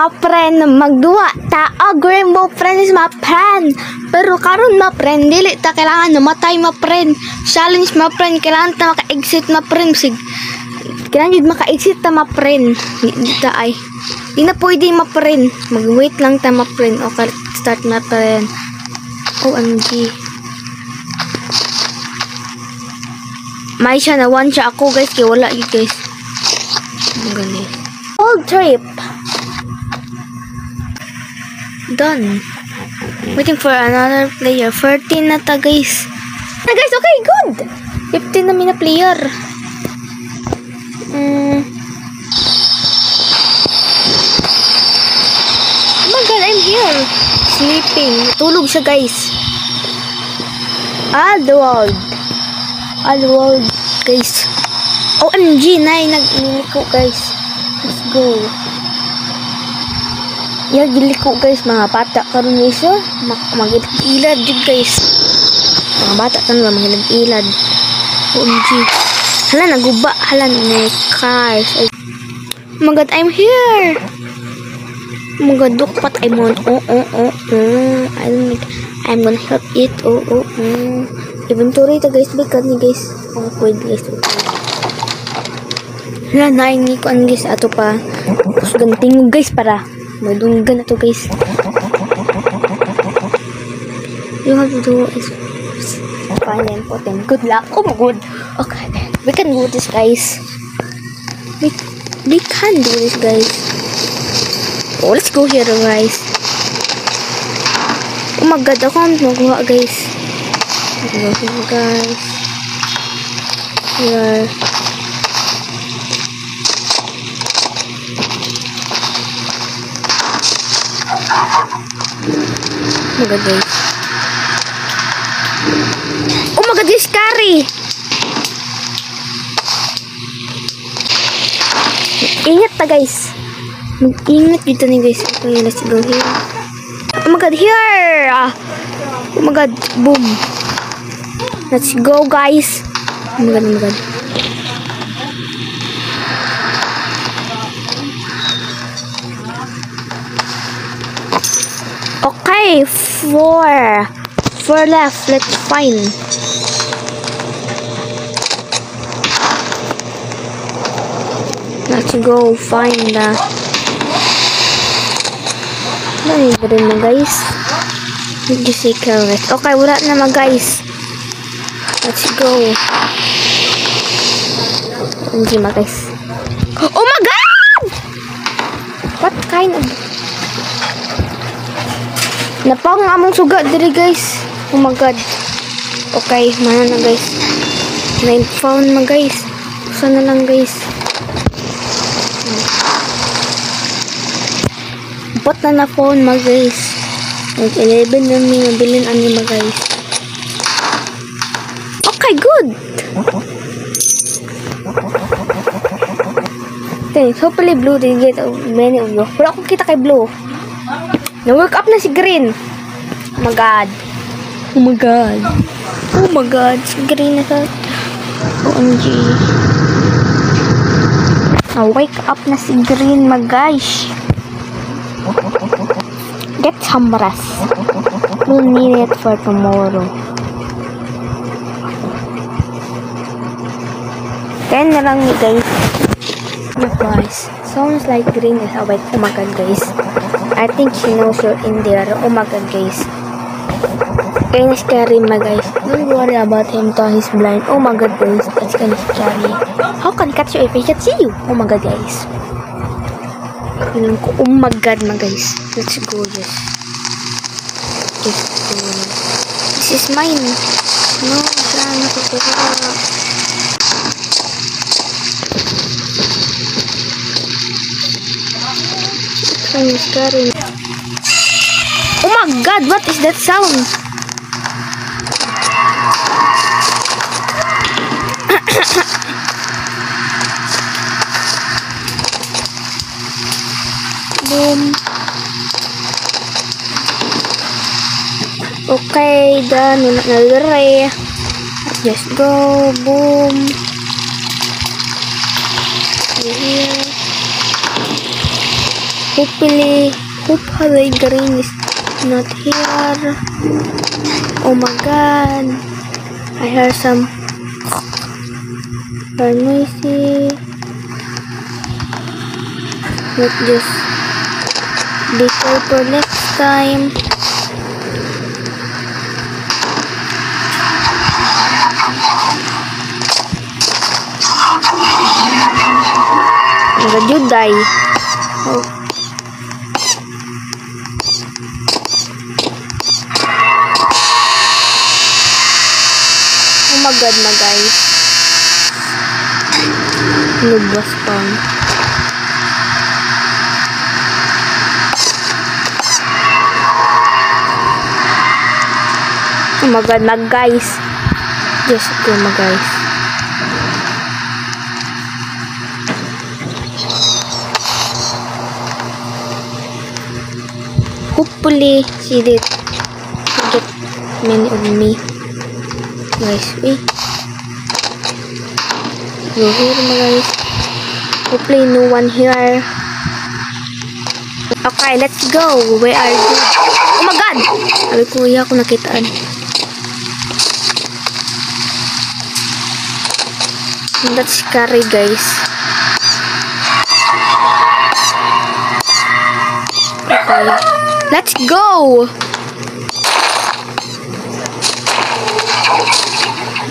Ma friend, magduwa ta og Rainbow Friends, ma friend. Pero karon, ma friend, dili ta kailangan namatay, ma friend. Challenge, ma friend, kailangan ta maka-exit, ma friend. Sig kailangan jud maka-exit ta, ma friend. Di ta ay. Di na pwede, ma friend. Mag-wait lang ta, ma friend. Okay, start, ma friend. OMG. May siya na one siya ako, guys, kay wala yun, guys. Ang gani. Old trip. Done. Waiting for another player. 14 na ta, guys. Na guys, okay, good. 15 na mi na player. Oh my God, I'm here. Sleeping. Tulog siya, guys. All the world. All the world, guys. OMG, nay, nagniliko, guys. Let's go. Ya, giliko, guys. Mga bata karon, guys. Oh. Mag-ilad jud, guys. Mga bata karon mag-ilad. OMG. Hala, naguba. Hala, na cars. Ay. Oh my God, I'm here. Oh my God, look what I'm on. Oh. I don't like, I'm gonna help it. Oh. Inventory ta, guys. Bigat ni, guys. Oh, pwede, guys. Okay. Hala, naingi ko ang guys. Ato pa. Tapos ganting, guys, para madunggan na to, guys. You have to do is find and put them. Good luck. Oh my God. Okay, then. We can do this, guys. We can do this, guys. Oh, let's go here, guys. Oh my God, ako ang maguha, guys. Let's go here, guys. Here. Oh my God, guys. Oh my God, guys, scary! Ingat ta, guys. Mag-ingat dito ni, guys. Okay, let's go here. Oh my God, here! Ah. Oh my God, boom. Let's go, guys. Oh my God, oh my God. Okay, 4. 4 left. Let's find. Let's go find the. Ano ba rin mo, guys? Did you see carrot? Okay, wala na ma, guys. Let's go. Hindi ma, guys. Oh my God! What kind of Napang among suga diri, guys. Oh my God. Okay, mana na, guys. 9 found ma, guys. Usa na lang, guys. Bot na na phone ma, guys. Like 11 na mi nabilin ani ma, guys. Okay, good. Thanks. Hopefully blue did get many of you. Wala akong kita kay blue. Na-work up na si green. Oh my God. Oh my God. Oh my God. Si green na sa OMG. Na-wake up na si green, my guys. Get some rest. We'll need it for tomorrow. 10 na lang ni, guys. Look, guys. Sounds like green is awake. Oh my God, guys. I think she knows you're in there. Oh my God, guys. Kind of scary, my guys. Don't worry about him though he's blind. Oh my God, guys. That's kind of scary. How can he catch you if he can see you? Oh my God, guys. Oh my God, my guys. Let's go, just. Just go. This is mine. No, siya nakukuha. Kind of scary. Oh my God, what is that sound? Boom. Okay, done. Wala na dire. Just go. Boom. Here. Hopefully green is not here. Oh my God. I hear some very noisy. Let's just be careful next time. Did you die? Oh. Oh my God, my guys. Noob spawn. Oh my God, my guys. Just go, my guys. Hopefully, she did get many of me. Guys, wait. Go here, my guys. Hopefully, no one here. Okay, let's go. Where are you? Oh my God! Sabi ko, iya ako nakitaan. That's scary, guys. Okay. Let's go!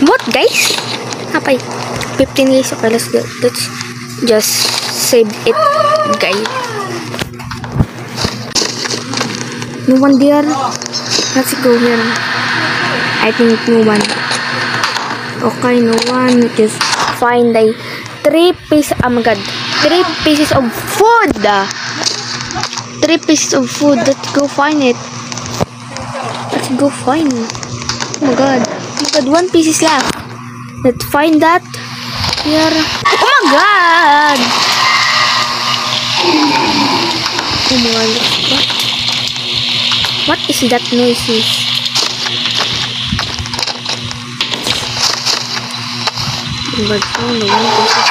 What, guys? Apay. 15 guys. Okay, let's go. Let's just save it, guys. No one there. Let's go here. I think no one. Okay, no one. Just find a 3 pieces. Oh my God. 3 pieces of food. 3 pieces of food. Let's go find it. Let's go find it. Oh my God. Oh my God, 1 piece is left. Let's find that here. Oh my God. Oh my God. What? What is that noises? Oh my God, found the 1 piece.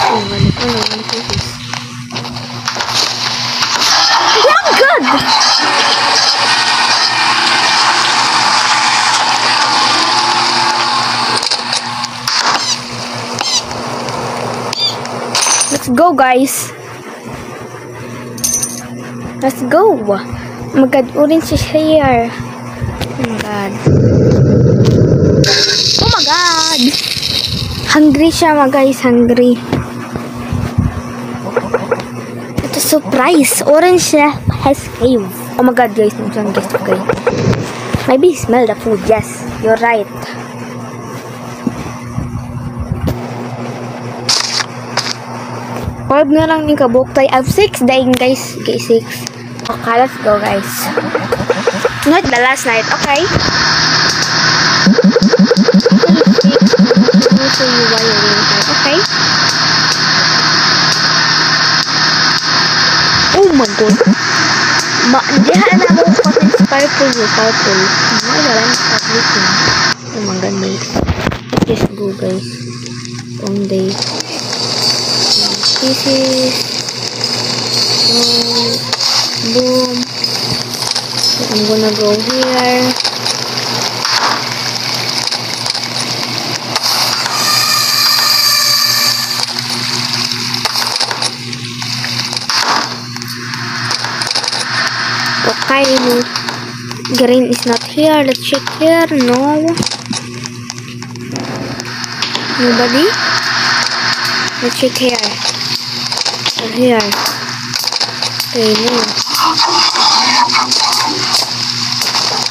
Oh my God, found the 1 piece. Oh my God! Let's go, guys. Let's go. Oh my God, orange is here. Oh my God. Oh my God. Hungry siya, mga guys. Hungry. Ito surprise. Orange has cave. Oh my God, guys. Guys, okay. Maybe smell the food. Yes, you're right. 5 na lang yung kabuk. I have 6 dying, guys. Okay, 6. Okay, let's go, guys. Not the last night, okay? Okay. Oh my God. Diha na mo kasi purple, purple. Oh my God, guys. Let's just go, guys. On the pieces. Boom. So I'm gonna go here. Okay, green is not here. Let's check here. No. Nobody. Let's check here. Or here. Okay, no.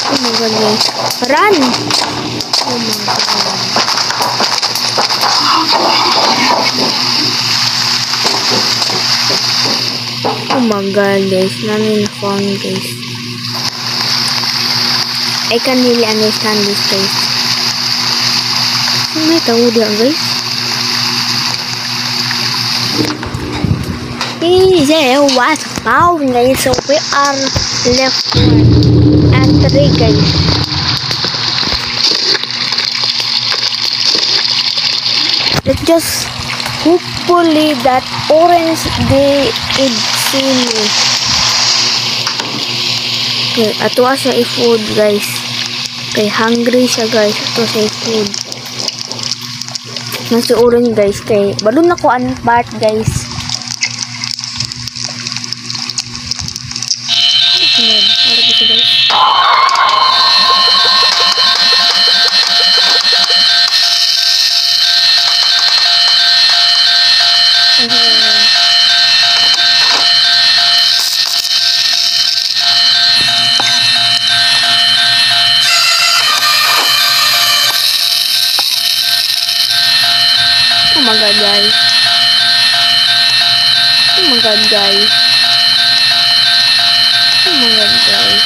Oh my God, guys. Run! Oh my God. Oh my God, guys. None in phone, guys. I can really understand this, guys. May tao diyan, guys. Easy, what's up, guys? So we are left 1 and 3, guys. Let's just Hopefully that orange didn't see me. Okay, ato siya i-food, guys. Okay, hungry siya, guys. Ato siya i-food. Nasa orange, guys. Kay, balon na ko ang part, guys. Wala ko siya, guys. Oh my God, guys. Oh my God, guys. Oh my God, guys.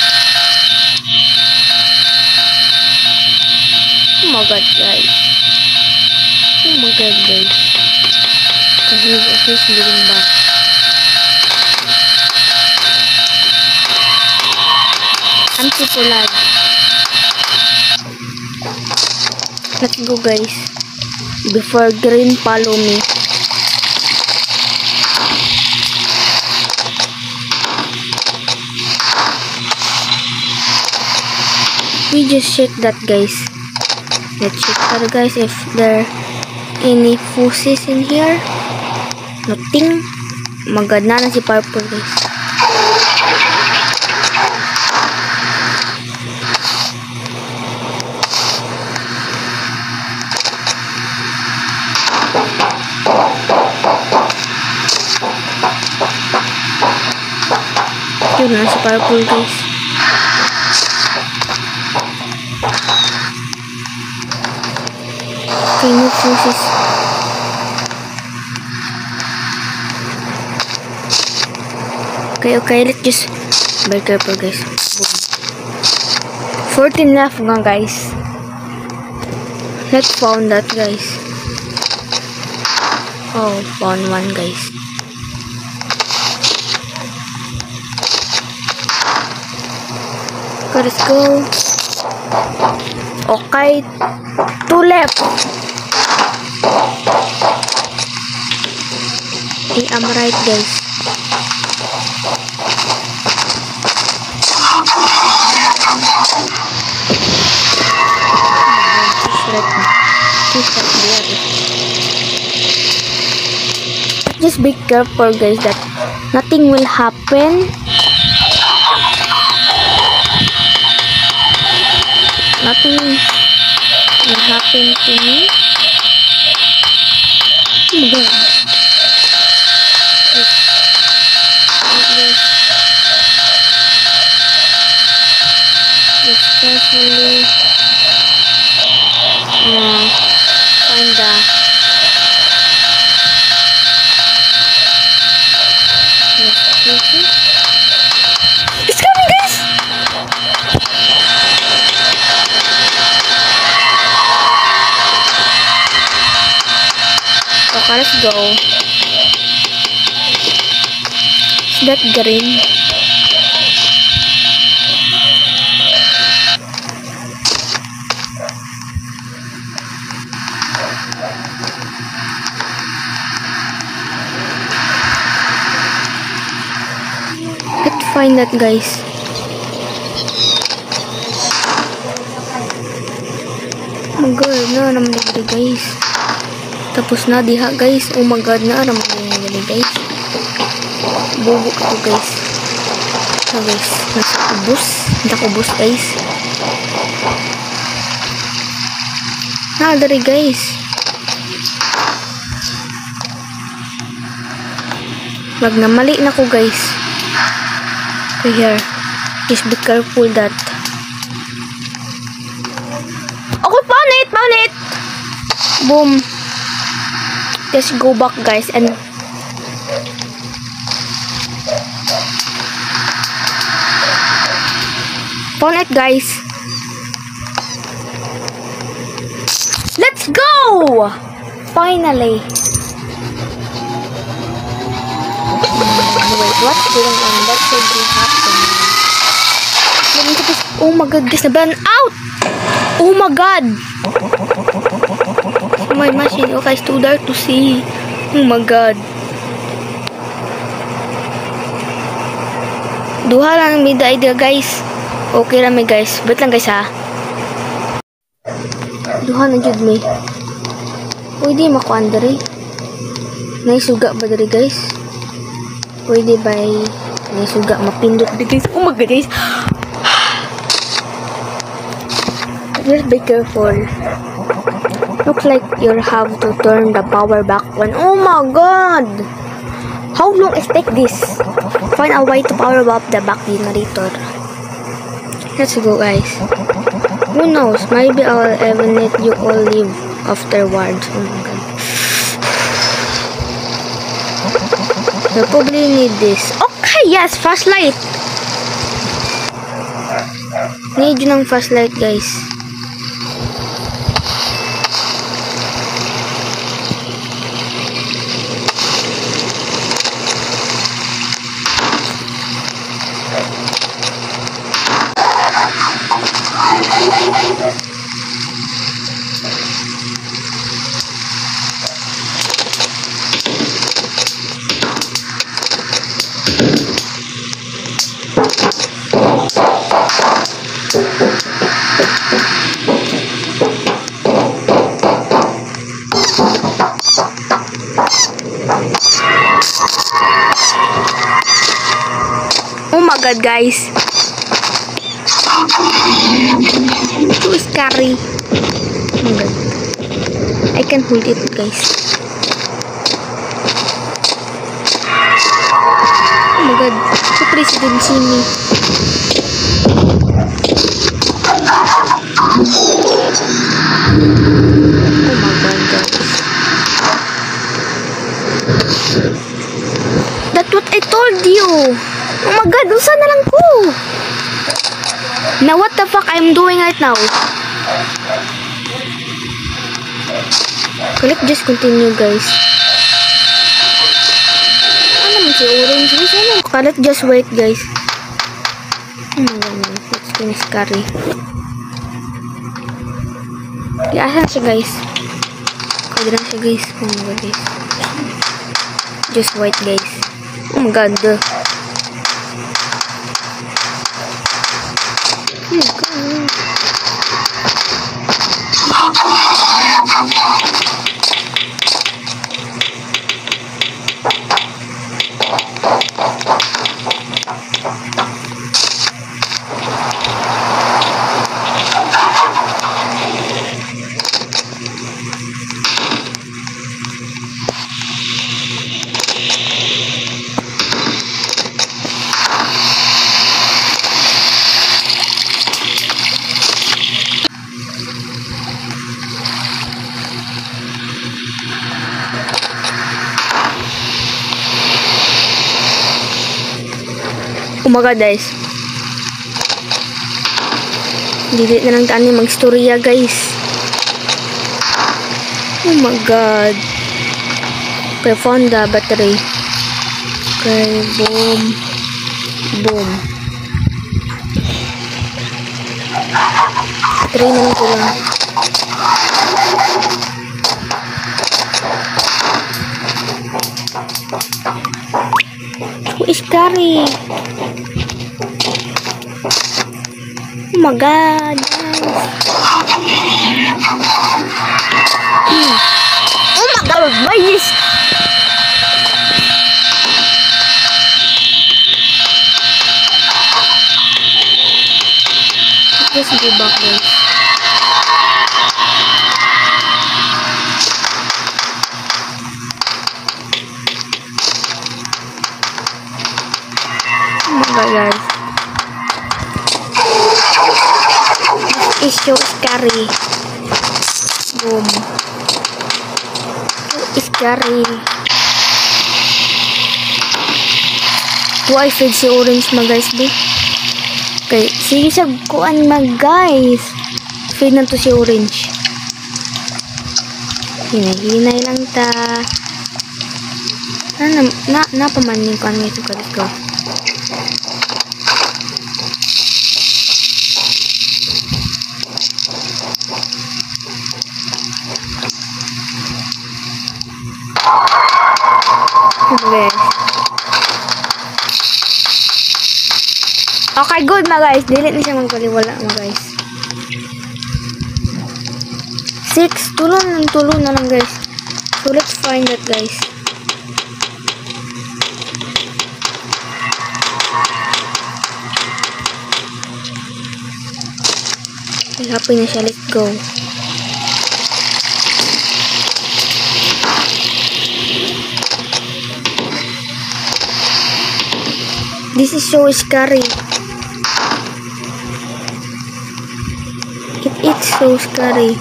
Oh my God, guys. Oh my God, guys. He's moving back. I'm super lag. Let's go, guys. Before green follow me. We just check that, guys. Let's check that, guys, if there any fuses in here. Nothing. Maganda na si purple, guys. Yun na si purple, guys. Okay, no fuses. Okay, let's just be careful, guys. Boom. 14 left nga, guys. Let's found that, guys. Oh, found one, guys. Okay, let's go. Okay, 2 left. I am right, guys. Just be careful, guys, that nothing will happen. Nothing will happen to me. Oh my God. Just carefully find the It's coming, guys! Okay, let's go. Is that green? Let's find that, guys. Oh my God, na naman dito, guys. Tapos na diha, guys. Oh my God, na naman dito, guys. Bubo ko, guys. So, guys, nasa ubos. Nasa ubos, guys. Na dali, guys. Wag na mali na ko, guys. Okay, here. Just be careful that. Okay, found it! Found it! Boom. Just go back, guys, and found it, guys. Let's go! Finally. Wait, what's going on? What should be happening? Oh my God, guys, na-burn out! Oh my God! My machine, okay, it's too dark to see. Oh my God. Duha lang may idea, guys. Okay lang may, guys. Wait lang, guys, ha. Duha na jud may. Pwede makuan diri. Naisuga ba diri, guys? Pwede ba naisuga mapindot diri, guys? Oh my God, guys. Just be careful. Looks like you have to turn the power back on. Oh my God! How long is take this? Find a way to power up the back generator. Let's go, guys. Who knows? Maybe I'll even let you all leave afterwards. Oh my God. You'll probably need this. Okay, yes! Flashlight! Need yun ng flashlight, guys. Oh my God, guys. Too scary. Oh my God. I can hold it, guys. Oh my God. The president see me. Oh my God, guys. That's what I told you. Oh my God, unsa na lang ko? Now what the fuck I'm doing right now? Okay, let's just continue, guys. Ano naman si Orange? Ano? Okay, let's just wait, guys. Oh my God, man. It's kinda scary. Okay, asa na siya, guys? Okay, na siya, guys. Oh my God, guys. Just wait, guys. Oh my God. Oh my God. Oh my God, guys. Dili na lang tani magstorya, guys. Oh my God. Okay, found the battery. Okay, boom. Boom. Battery na lang kulang. Who is scary? Oh my God, guys. Oh my God, why is just go back, guys. Oh my God, guys. Is so scary. Boom. So scary. Why feed si Orange ma, guys, di? Okay, sige sa kuan ma, guys. Feed na to si Orange. Hinay-hinay lang ta. Na napamanin ko ano ito, guys, go. Okay. Okay, good mga guys. Dili na siya magkaliwala mga guys. 6. Tulo na lang guys. So let's find that guys. Okay, happy na siya. Let's go. This is so scary. It is so scary.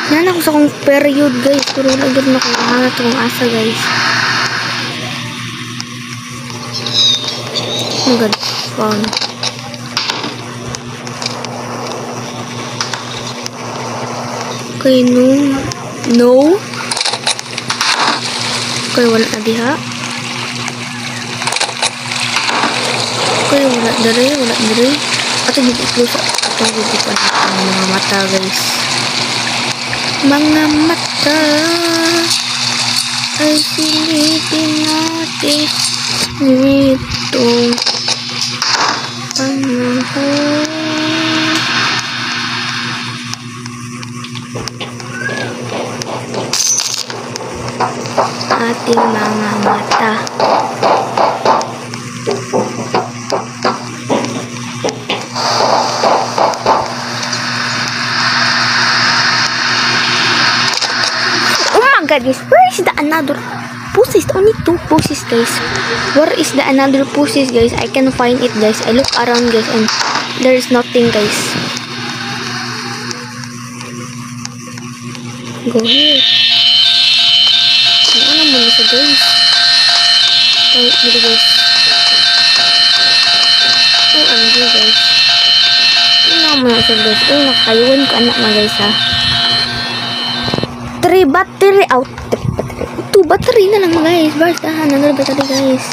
Nana ko sa akong period guys. Pero wala gyud na akong hanap akong asa guys. Oh my god, found. Okay, no. No. Okay, wala na diha. Okay, wala dere, wala dere. Ato gid i-close atong gid pa ang mga mata guys. Mga mata ay silipin natin nitong panahon. Ating mga mata. Oh my god guys, where is the another pussies? Only 2 pussies guys. Where is the another pussies guys? I can find it guys. I look around guys and there is nothing guys. Go here. Ano mo na siya guys? Ay, dito guys. Oh, OMG guys. Ano mo na siya guys? Uy, nakayuan ko anak na guys ha. 3 battery out. 3 battery. 2 battery na lang mga guys. Basta ha, another battery guys.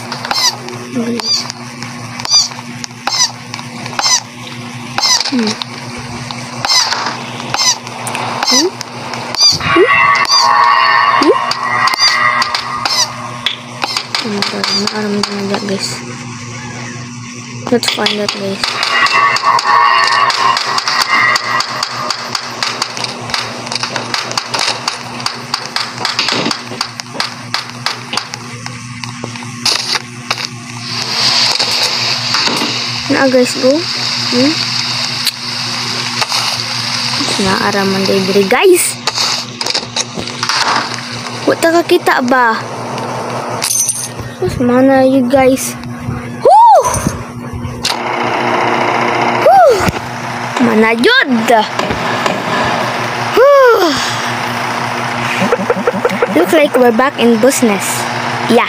Guys. Hmm. Hmm? Hmm? Hmm? Oh my god, naaram na guys. Let's find that guys. Na guys, go. Hmm? Naaraman day diri guys. Wa ta kakita ba? Mas mana you guys. Woo! Woo! Mana jud. Woo! Looks like we're back in business. Yeah.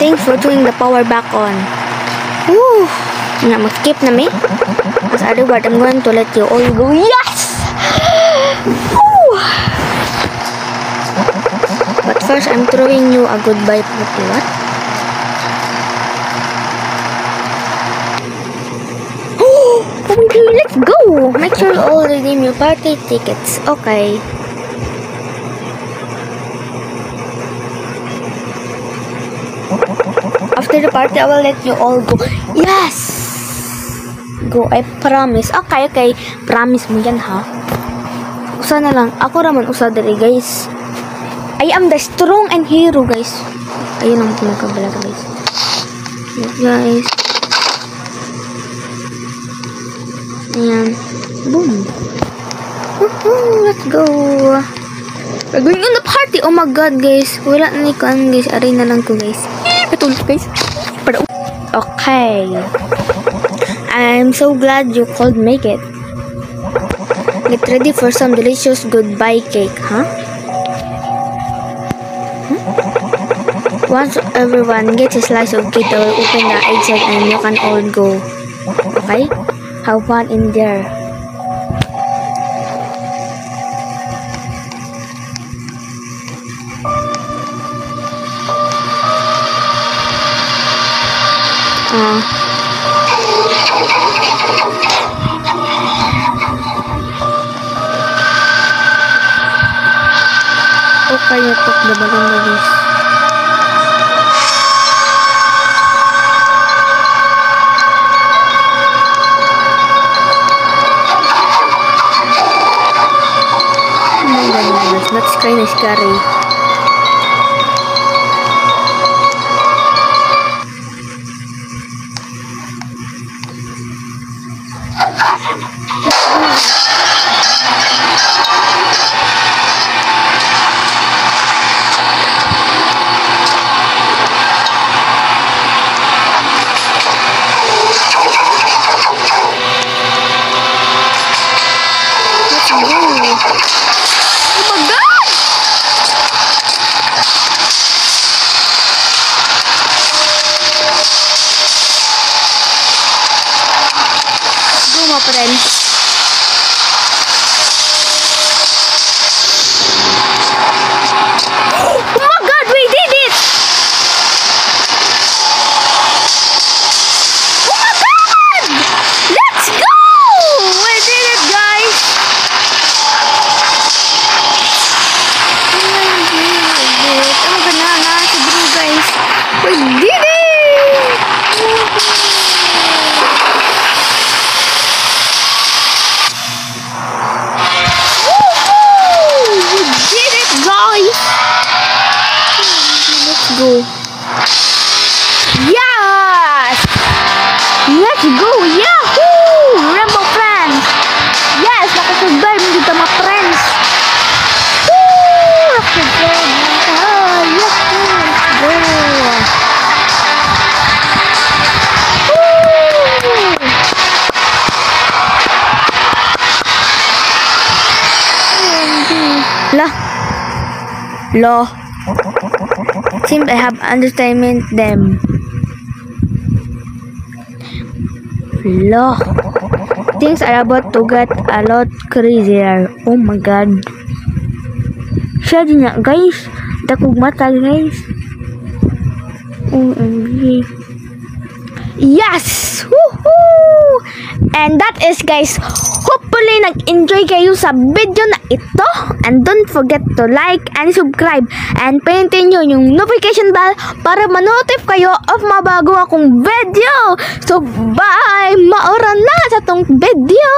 Thanks for turning the power back on. Woo! Na mag-skip na me. As a reward, I'm going to let you all go. Yes! Woo! But first, I'm throwing you a goodbye party. What? Oh, okay, let's go! Make sure you all redeem your party tickets. Okay. After the party, I will let you all go. Yes! Go, I promise. Okay, okay. Promise mo yan, ha? Usa na lang. Ako raman usa diri, guys. I am the strong and hero, guys. Ayun ang pinagkabala, guys. Guys. Ayan. Boom. Woohoo! Let's go. We're going on the party. Oh my god, guys. Wala na ni kuan, guys. Aray na lang ko, guys. Patulog, guys. Okay. I'm so glad you could make it. Get ready for some delicious goodbye cake, huh? Once everyone gets a slice of cake, I will open the exit and you can all go. Okay? Have fun in there. Try na pop the balloon na, guys. Oh my God, guys. That's kind of scary. Let's go. Oh my God! Let's go, my friends. Oh my God, we did it! Oh my God! Let's go! We did it, guys! Oh my God, na, si Drew, guys. We did it! Woohoo! We did it, guys! Let's go. Yes! Let's go! Yahoo! Rainbow Friends! Yes! Nakasurvive dito, mga friends! Woo! Nakasurvive na tayo! Yahoo! Let's go! Woo! OMG. La. Lo. Seems I have underestimated them. Lo. Things are about to get a lot crazier. Oh my God. Siya din nga, guys. Dakog mata, guys. OMG. Yes! Woohoo! And that is, guys, hopefully nag-enjoy kayo sa video na ito. And don't forget to like and subscribe. And pindutin nyo yung notification bell para ma-notify kayo of mabago akong video. So, bye! Maura na sa tong video!